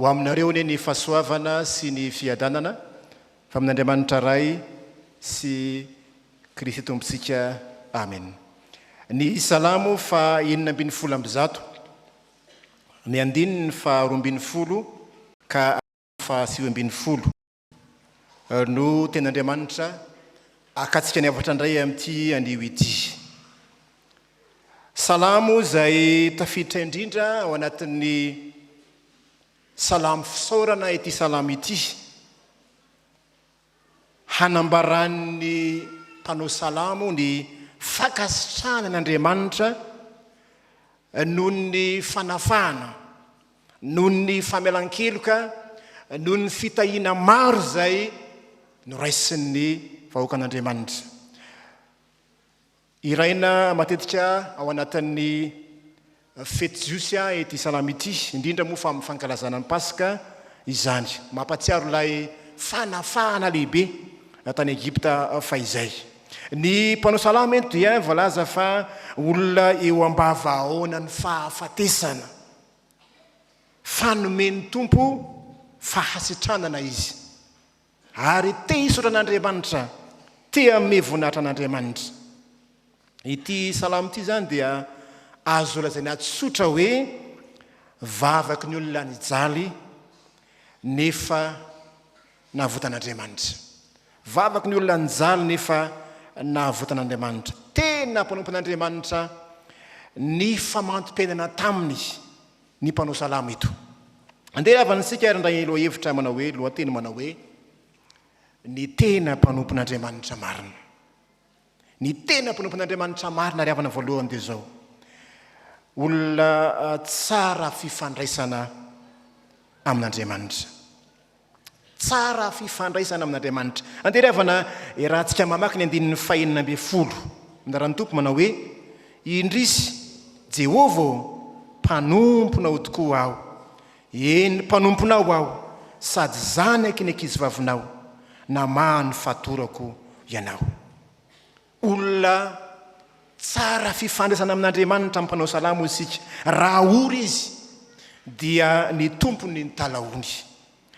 Ho aminareo anie ny fahasoavana sy ny fiadanana avy amin'Andriamanitra Ray sy Kristy Tompontsika. Amen. Ny Salamo faha 116, ny andininy faha 12 ka faha 19 no tenin'Andriamanitra akatsika ny hafatra indray amin'ity anio ity. Salamo izay tafiditra indrindra ao anatin'ny salamo fisaorana ity salamo ity. Hanambaran'ny mpanao salamo ny fankasitrahana an'Andriamanitra noho ny fanafahana, noho ny famelan-keloka, noho ny fitahiana maro izay noraisin'ny vahoakan'Andriamanitra. Hiraina matetika ao anatin'ny fety jiosy ity salamo ity, indrindra moa fa amin'ny fankalazana ny Paska izany. Mampahatsiaro ilay fanafahana lehibe tany Egypta fahizay. Ny mpanao salamo eto dia voalaza fa olona eo am-bavahaonan'ny fahafatesana, fa nomen'ny Tompo fahasitranana izy. Ary te hisaotra an'Andriamanitra, te hanome voninahitra an'Andriamanitra. Ity salamo ity izany dia azo lazaina tsotra hoe vavaky ny olona nijaly nefa navotan'Andriamanitra. Vavaky ny olona nijaly nefa navotan'Andriamanitra. Tena mpanompon'Andriamanitra nifamantom-piainana taminy ny mpanao salamo eto. Andeha havantsika ary indray lohahevitra manao hoe, lohateny manao hoe, Ny tena mpanompon'Andriamanitra marina. Ny tena mpanompon'Andriamanitra marina ary havana voalohany dia izao, olona tsara fifandraisana amin'Andriamanitra. Tsara fifandraisana amin'Andriamanitra. Andeha ry havana iarahantsika mamaky ny andininy fahenina ambin'ny folo. Anaran'ny Tompo manao hoe, Indrisy, Jehovah ô, mpanomponao tokoa aho. Eny, mpanomponao aho, sady zanaky ny ankizivavinao, namaha ny fatorako Ianao. Olona tsara fifandraisana amin'Andriamanitra ny mpanao salamo isika. Raha ory izy, dia ny Tompony nitalahoany.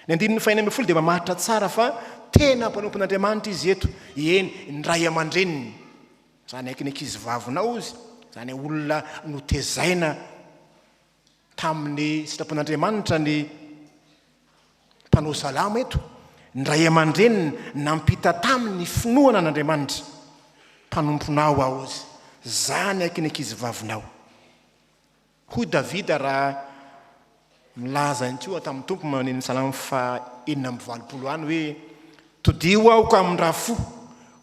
Ny andininy fahenina ambin'ny folo dia mamaritra tsara fa tena mpanompon'Andriamanitra izy eto, eny, ny ray aman-dreniny. Zanaky ny ankizivavinao izy, izany hoe olona notezaina tamin'ny sitrapon'Andriamanitra ny mpanao salamo eto, ny ray aman-dreniny nampita taminy ny finoana an'Andriamanitra. Mpanomponao aho izy, zanaky ny ankizivavinao. Hoy Davida raha milaza ihany koa tamin'ny Tompo maneno ny salamo faha 86 any hoe, Todiho aho ka amindrà fo,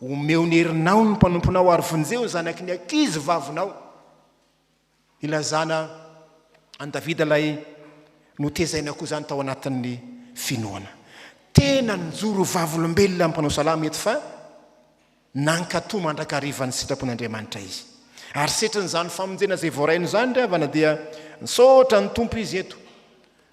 omeo ny herinao ny mpanomponao ary vonjeo ny zanaky ny ankizivavinao. Ilazana an'i Davida ilay notezaina koa izany tao anatin'ny finoana. Tena nijoro vavolombelona ny mpanao salamo eto fa nankatò mandrakariva ny sitrapon'Andriamanitra izy. Ary setrin'izany famonjena izay voarainy izany ry havana dia nisaotra ny Tompo izy eto.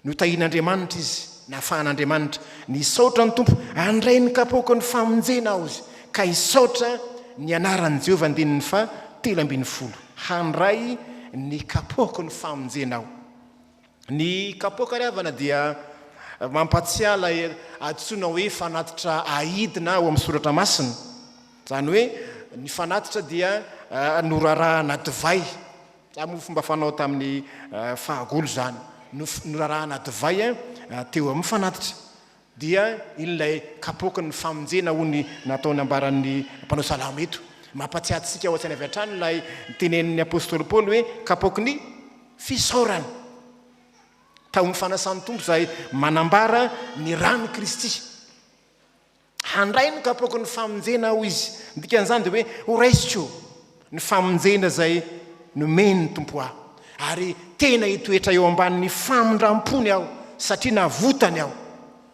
Notahian'Andriamanitra izy, nafahan'Andriamanitra. Nisaotra ny Tompo, handray ny kapoaky ny famonjena aho izy, ka hisaotra ny anaran'i Jehovah andininy faha 13. Handray ny kapoaky ny famonjena aho. Ny kapoaka ry havana dia mampatsiahy ilay antsoina hoe fanatitra aidina ao amin'ny soratra masina. Izany hoe ny fanatitra dia norarahana divay. Izany moa fomba fanao tamin'ny fahagola izany. Norarahana divay teo amin'ny fanatitra. Dia iny ilay kapoaky ny famonjena hoy ny natao nambaran'ny mpanao salamo eto. Mampatsiahy antsika ao an-tsaina avy hatrany ilay tenenin'ny apostoly Paoly hoe kapoaky ny fisaorana. Tao amin'ny fanasan'ny Tompo izay manambara ny ran'i Kristy. Handray ny kapoaky ny famonjena aho izy. Ny dikan'izany dia hoe horaisiko ny famonjena izay nomen'ny Tompo ahy. Ary tena hitoetra eo ambanin'ny famindram-pony aho satria navotany aho.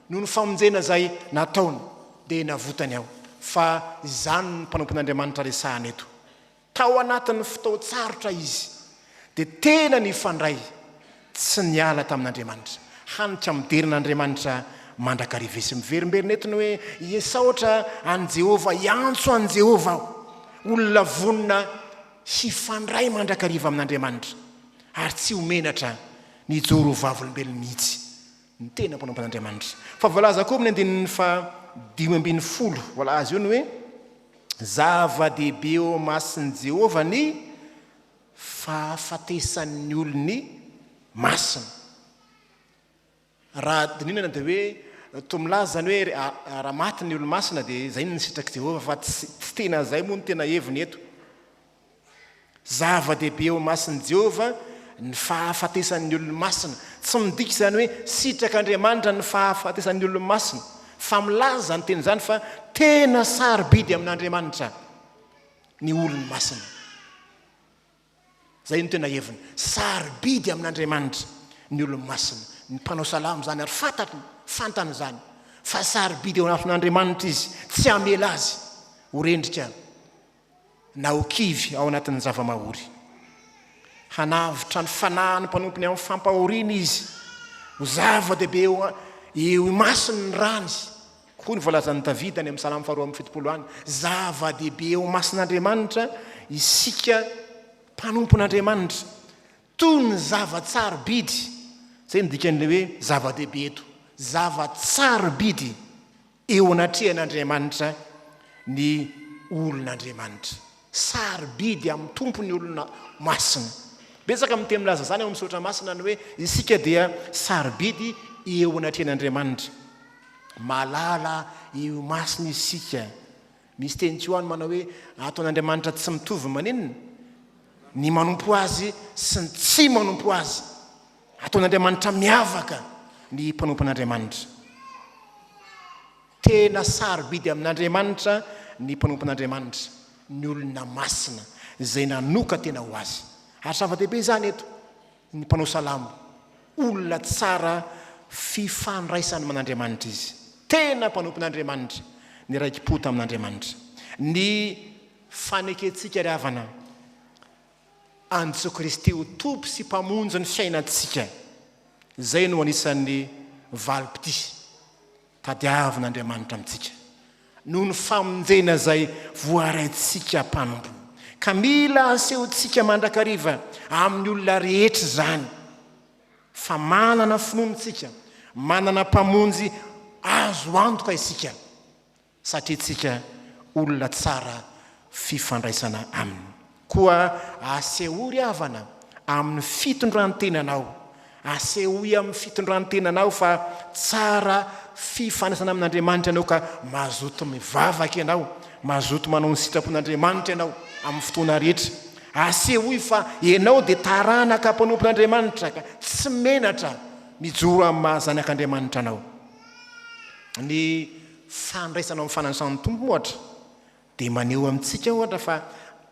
Noho ny famonjena izay nataony dia navotany aho. Fa izany no mpanompon'Andriamanitra resahana eto. Tao anatin'ny fotoan-tsarotra izy dia tena nifandray tsy niala tamin'Andriamanitra. Hany ka midera an'Andriamanitra mandrakariva izy. Miverimberina eto ny hoe hisaotra an'i Jehovah, hiantso an'i Jehovah aho. Olona vonona hifandray mandrakariva amin'Andriamanitra ary tsy ho menatra ny hijoro ho vavolombelony mihitsy. Ny tena mpanompon'Andriamanitra. Fa voalaza koa amin'ny andininy faha 15, voalaza eo ny hoe, Zava-dehibe eo imason'i Jehovah ny fahafatesan'ny olony masina. Raha dinihina dia hoe toa milaza izany hoe raha maty ny olo-masina dia izay no sitrak'i Jehovah fa tsy tena izay moa no tena heviny eto. Zava-dehibe eo imason'i Jehovah ny fahafatesan'ny olo-masina. Tsy midika izany hoe sitrak'Andriamanitra ny fahafatesan'ny olo-masina fa milaza izany teny izany fa tena sarobidy amin'Andriamanitra ny olony masina. Izay no tena heviny. Sarobidy amin'Andriamanitra ny olo-masina. Ny mpanao salamo izany ary fantatry, fantany izany, fa sarobidy eo anatin'Andriamanitra izy, tsy hamela azy ho rendrika na ho kivy ao anatin'ny zava-mahory. Hanavotra ny fanahin'ny mpanompony amin'ny fampahoriana izy. Ho zava-dehibe eo eo imasony ny rany. Hoy ny voalazan'i Davida any amin'ny Salamo faharoa amby 70 any, Zava-dehibe eo imason'Andriamanitra isika mpanompon'Andriamanitra, toy ny zava-tsarobidy. Izay no dikan'ilay hoe zava-dehibe eto. Zava-tsarobidy eo anatrehan'Andriamanitra ny olon'Andriamanitra. Sarobidy amin'ny Tompo ny olona masina. Betsaka amin'ny teny milaza izany ao amin'ny Soratra Masina ny hoe isika dia sarobidy eo anatrehan'Andriamanitra. Malala eo imasony isika. Misy teny koa any manao hoe ataon'Andriamanitra tsy mitovy maninona? Ny manompo Azy sy ny tsy manompo Azy. Ataon'Andriamanitra miavaka ny mpanompon'Andriamanitra. Tena sarobidy amin'Andriamanitra ny mpanompon'Andriamanitra, ny olona masina izay nanokan-tena ho Azy. Ary zava-dehibe izany eto. Ny mpanao salamo, olona tsara fifandraisana aman'Andriamanitra izy. Tena mpanompon'Andriamanitra, niraiki-po tamin'Andriamanitra. Ny fanekentsika ry havana an'i Jesoa Kristy ho Tompo sy Mpamonjy ny fiainantsika, izay no anisan'ny valim-pitia. Tadiavin'Andriamanitra amintsika noho ny famonjena izay voaraintsika mpanompo, ka mila asehontsika mandrakariva amin'ny olona rehetra izany fa manana finoana isika, manana Mpamonjy azo antoka isika, satria tsika olona tsara fifandraisana Aminy. Koa asehoy ry havana amin'ny fitondran-tenanao, asehoy amin'ny fitondran-tenanao fa tsara fifandraisana amin'Andriamanitra ianao ka mazoto mivavaka ianao, mazoto manao ny sitrapon'Andriamanitra ianao amin'ny fotoana rehetra. Asehoy fa ianao dia taranaka mpanompon'Andriamanitra ka tsy menatra mijoro amin'ny maha zanak'Andriamanitra anao. Ny fandraisanao amin'ny fanasan'ny Tompo ohatra Dia maneho amintsika ohatra fa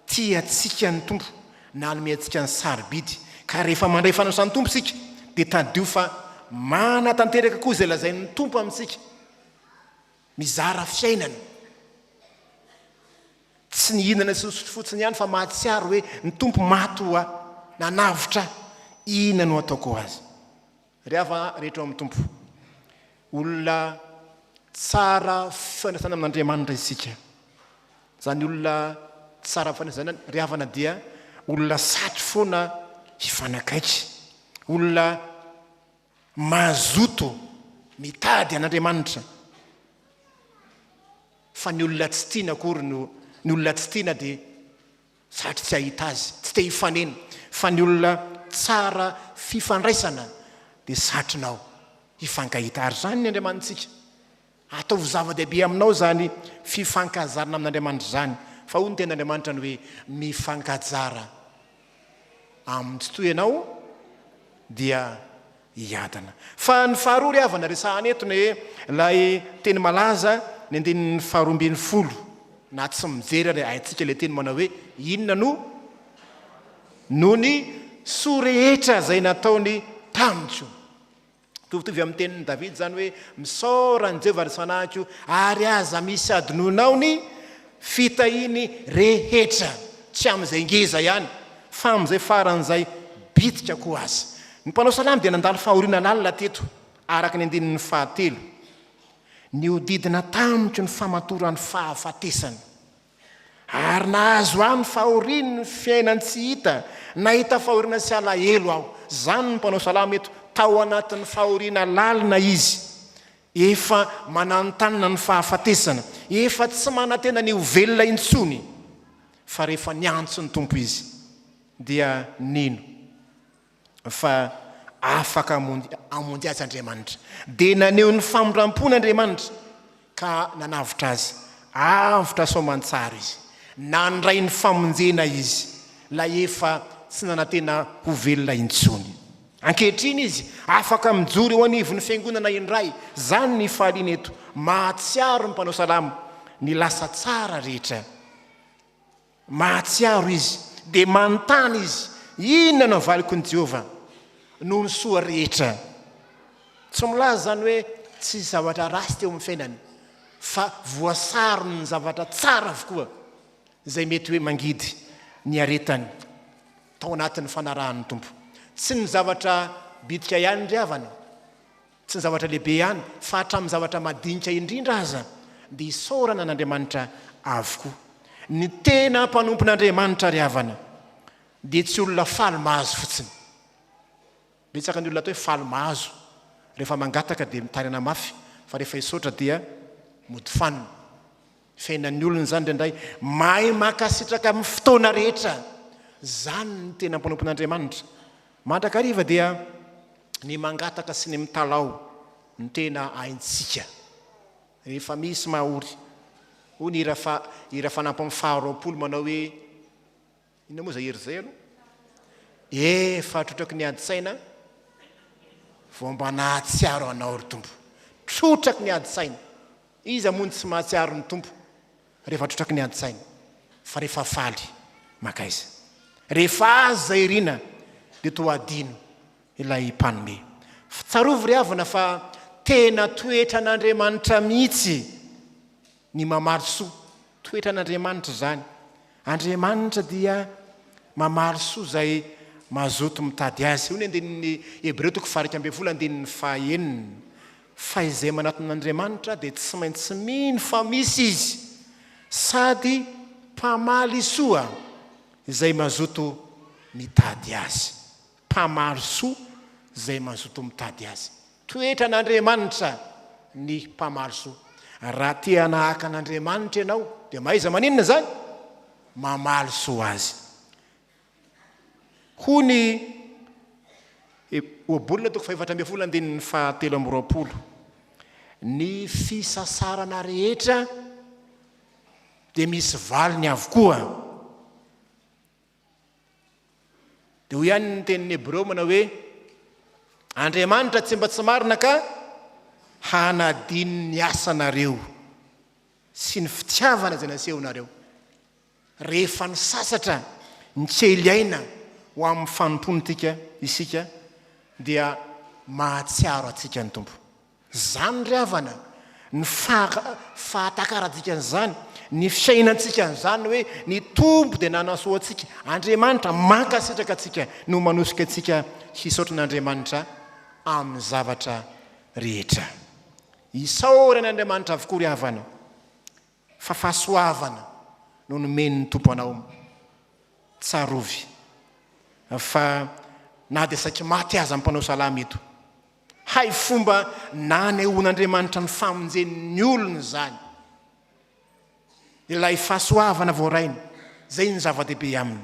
tia antsika ny Tompo, nanome antsika ny sarobidy, ka rehefa mandray fanasan'ny Tompo isika dia tadidio fa manatanteraka koa izay lazain'ny Tompo amintsika, mizara fiainana, tsy ny hihinana sy nisotro fotsiny ihany fa mahatsiaro hoe ny Tompo maty ho ahy, nanavotra ahy, inona no ataoko ho Azy? Ry havana rehetra ao amin'ny Tompo, olona tsara fifandraisana amin'Andriamanitra isika. Izany olona tsara fifandraisana izany, ry havana, dia olona satry foana hifanakaiky, olona mazoto mitady an'Andriamanitra. Fa ny olona tsy tiana akory no, ny olona tsy tiana dia Satry tsy hahita azy, tsy te hifanena, fa ny olona tsara fifandraisana dia satrinao hifankahita. Ary izany ny Andriamanitsika. Ataovy zava-dehibe aminao izany fifankazarana amin'Andriamanitra izany. Fa hoy ny tenin'Andriamanitra ny hoe, mifankajara amin'ny tsy toy ianao dia hiadana. Fa ny faharoa ry havana resahana eto ny hoe ilay teny malaza ny andininy faharoa 12 na tsy mijery ary haintsika ilay teny manao hoe inona no noho ny soa rehetra izay nataony tamiko. Mitovitovy amin'ny tenin'i Davida izany hoe misaora an'i Jehovah ry fanahiko ary aza misy adinoinao ny fitahiany rehetra, tsy amin'izay ngeza ihany fa amin'izay faran'izay bitika koa aza. Ny mpanao salamo dia nandalo fahoriana lalina teto, araka ny andininy fahatelo. Nihodidina tamiko ny famatoran'ny fahafatesana, ary nahazo ahy ny fahorian'ny fiainan-tsy hita. Nahita fahoriana sy alahelo aho. Izany ny mpanao salamo eto. tao anatin'ny fahoriana lalina izy, efa mananontanona ny fahafatesana, efa tsy manantena ny ho velona intsony, fa rehefa niantso ny Tompo izy dia nino fa afaka hamonjy azy Andriamanitra. Dia naneho ny famindram-pony Andriamanitra ka nanavotra azy. Avotra soamantsara izy. Nandray ny famonjena izy, ilay efa tsy nanantena ho velona intsony. Ankehitriny izy afaka mijoro eo anivon'ny fiangonana indray. Izany ny ifaliana eto. Mahatsiaro ny mpanao salamo ny lasa tsara rehetra. Mahatsiaro izy, dia manontany izy, Inona no havaliko an'i Jehovah noho ny soa rehetra? Tsy milaza izany hoe tsy hisy zavatra ratsy teo amin'ny fiainany, fa voasaron'ny zavatra tsara avokoa izay mety hoe mangidy niaretany tao anatin'ny fanarahan'ny Tompo. Tsy ny zavatra bitika ihany ry havana. Tsy ny zavatra lehibe ihany, fa hatramin'ny zavatra madinika indrindra aza dia isaorana an'Andriamanitra avokoa. Ny tena mpanompon'Andriamanitra ry havana dia tsy olona faly mahazo fotsiny. Betsaka ny olona atao hoe faly mahazo, rehefa mangataka dia mitaraina mafy, fa rehefa hisaotra dia mody fanina. Fiainan'ny olona izany indraindray. Mahay mankasitraka amin'ny fotoana rehetra. Izany ny tena mpanompon'Andriamanitra. Mandrakariva dia ny mangataka sy ny mitalaho no tena haintsika. Rehefa misy mahory. Hoy ny hira fa hira fanampiny faharoapolo manao hoe Inona moa izay hery izay aloha? Efa trotraky ny ady-tsaina vao mba nahatsiaro anao ry Tompo. Trotraky ny ady-tsaina. Iza moa no tsy mahatsiaro ny Tompo rehefa trotraky ny ady-tsaina? Fa rehefa faly, mankaiza? Rehefa azo izay irina dia toa adino ilay Mpanome. Tsarovy ry havana fa tena toetran'Andriamanitra mihitsy ny mamaly soa. Toetran'Andriamanitra izany. Andriamanitra dia mamaly soa izay mazoto mitady Azy. Hoy ny andininy Hebreo toko faha-11 andininy faha-6, Fa izay manatona an'Andriamanitra dia tsy maintsy mino fa misy Izy, sady mpamaly soa izay mazoto mitady Azy. Mpamaly soa izay mazoto mitady Azy. Toetran'Andriamanitra ny mpamaly soa. Raha te hanahaka an'Andriamanitra ianao, dia mahaiza maninona izany? Mamaly soa Azy. Hoy ny Ohabolana toko fahefatra ambin'ny folo andininy fahatelo amby roapolo, Ny fisasarana rehetra dia misy valiny avokoa. Dia hoy ihany ny tenin'ny Hebreo manao hoe, Andriamanitra tsy mba tsy marina ka hanadino ny asanareo sy ny fitiavana izay nasehonareo. Rehefa nisasatra nikely aina ho amin'ny fanompoana tika isika dia mahatsiaro antsika ny Tompo. Izany ry havana, ny fahatakarantsika an'izany, ny fiainantsika an'izany hoe ny Tompo dia nanasoa antsika, Andriamanitra mankasitraka antsika no manosika antsika hisaotra an'Andriamanitra amin'ny zavatra rehetra. Isaorana Andriamanitra avokoa ry havana fa fahasoavana no nomen'ny Tompo anao. Tsarovy fa na dia saiky maty aza ny mpanao salamo eto, Hay fomba nanehoan'Andriamanitra ny famonjeny ny olony izany. Ilay fahasoavana voarainy, izay no zava-dehibe aminy.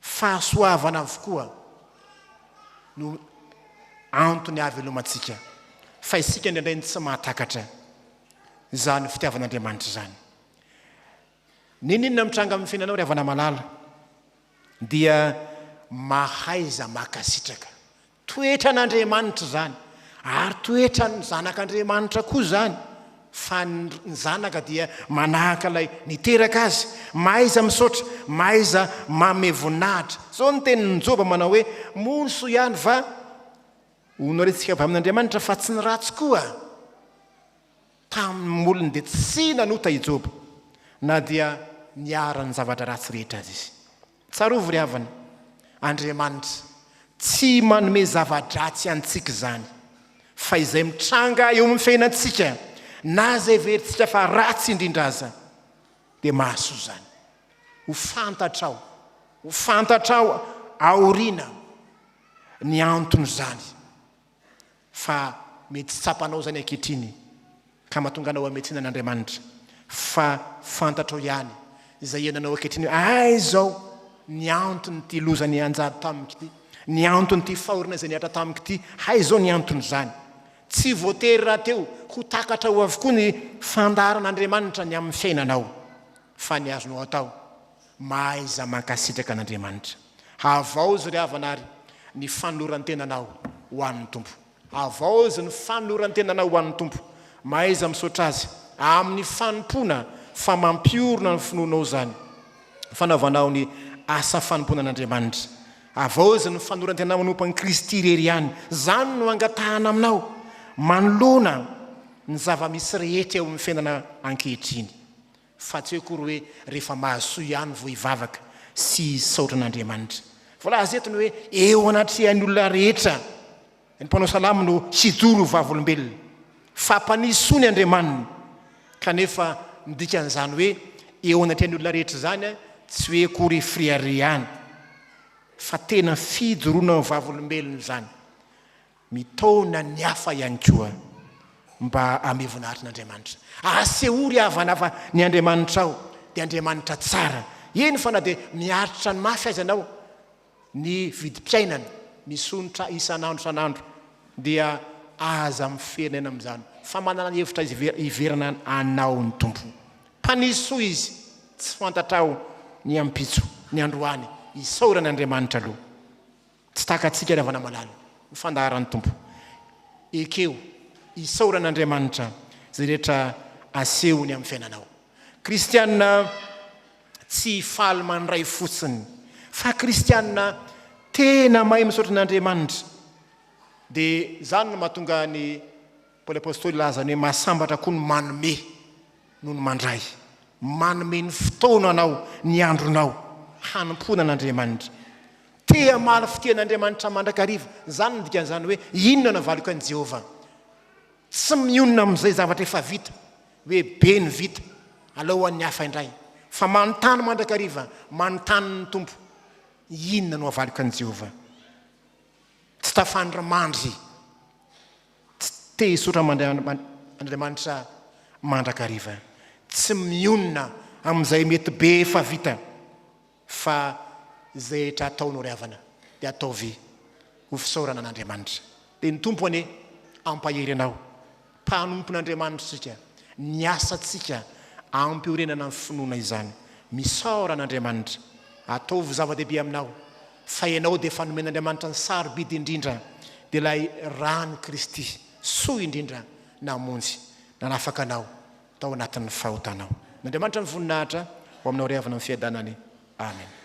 Fahasoavana avokoa no antony ahavelomantsika, fa isika indraindray no tsy mahatakatra izany fitiavan'Andriamanitra izany. N'inon'inona mitranga amin'ny fiainanao ry havana malala dia mahaiza makasitraka. Toetran'Andriamanitra izany ary toetran'ny zanak'Andriamanitra koa izany fa ny zanaka dia manahaka ilay niteraka azy. Mahaiza misaotra, mahaiza manome voninahitra. Izao ny tenin'i Joba manao hoe moa ny soa ihany va ho noraisitsika avy amin'Andriamanitra fa tsy ny ratsy koa. Tamin'ny molony dia tsy nanota i Joba, na dia niharan'ny zavatra ratsy rehetra aza izy. Tsarovy ry havana, Andriamanitra tsy manome zava-dratsy antsika izany, fa izay mitranga eo amin'ny fiainantsika, na izay heverintsika fa ratsy indrindra aza, dia mahasoa izany. Ho fantatrao, ho fantatrao aoriana. ny anton'izany. Fa mety tsy tsapanao izany ankehitriny ka mahatonga anao hametrina an'Andriamanitra. Fa fantatrao ihany izay iainanao ankehitriny hoe aiza izao ny anton'ity loza nianjady tamiko ity, ny anton'ity fahoriana izay nihatra tamiko ity, hay izao ny anton'izany. Tsy voatery rahateo ho takatrao avokoa ny fandaharan'Andriamanitra ny amin'ny fiainanao, fa ny azonao atao, mahaiza mankasitraka an'Andriamanitra. Havaozy ry havana ary ny fanoloran-tenanao ho an'ny Tompo. Havaozy ny fanoloran-tenanao ho an'ny Tompo. Mahaiza misaotra Azy amin'ny fanompoana fa mampiorina ny finoanao izany fanaovanao ny asa fanompoana an'Andriamanitra. Havaozy ny fanoloran-tenanao manompo an'i Kristy irery ihany. Izany no angatahana aminao manoloana ny zava-misy rehetra eo amin'ny fiainana ankehitriny. Fa tsy hoe akory hoe rehefa mahasoa ihany vao hivavaka sy hisaotra an'Andriamanitra. Voalaza eto ny hoe eo anatrehan'ny olona rehetra ny mpanao salamo no hijoro ho vavolombelona fa mpanisy soa ny Andriamaniny. Kanefa ny dikan'izany hoe eo anatrehan'ny olona rehetra izany tsy hoe akory fireharehana fa tena fijoroana ho vavolombelona izany. Mitaona ny hafa ihany koa mba hamehy voninahitr' Andriamanitra. Asehoy ry havana fa ny Andriamanitrao dia Andriamanitra tsara. Eny fa na dia miaritra ny mafy aza ianao, ny vidim-piainana misonitra isan'andro isan'andro dia aza miferinaina amin'izany fa manana hevitra hiverana anao ny Tompo. Mpanisy soa Izy, tsy fantatrao ny ampitso, ny androany. Isaorana Andriamanitra aloha. Tsy takatsika ry havana malala ny fandaharan'ny Tompo. Ekeo, isaorana Andriamanitra izay rehetra asehony amin'ny fiainanao. Kristiana tsy faly mandray fotsiny fa kristiana tena mahay misaotra an'Andriamanitra. Dia izany no mahatonga ny Paoly Apostoly hilaza ny hoe mahasambatra koa ny manome noho ny mandray. Manome ny fotoananao, ny andronao hanompoana an'Andriamanitra. Te hamaly fitia an'Andriamanitra mandrakariva. Izany no dikan'izany hoe inona no avaliko an'i Jehovah. Tsy mionona amin'izay zavatra efa vita, hoe be ny vita, alao ho an'ny hafa indray. Fa manontany mandrakariva, manontany ny Tompo, inona no avaliko an'i Jehovah. Tsy tafandry mandry. Tsy te hisotra amin'Andriamanitra mandrakariva. Tsy mionona amin'izay mety be efa vita fa izay rehetra ataonao ry havana dia ataovy ho fisaorana an'Andriamanitra. Dia ny Tompo anie hampahery anao. Mpanompon'Andriamanitra isika. Ny asantsika ampiorenana ny finoana izany. Misaora an'Andriamanitra. Ataovy zava-dehibe aminao fa ianao dia efa nomen'Andriamanitra ny sarobidy indrindra dia ilay ran'i Kristy soa indrindra namonjy nanafaka anao tao anatin'ny fahotanao. N'Andriamanitra ny voninahitra ho aminao ry havana ny fiadanany. Amen.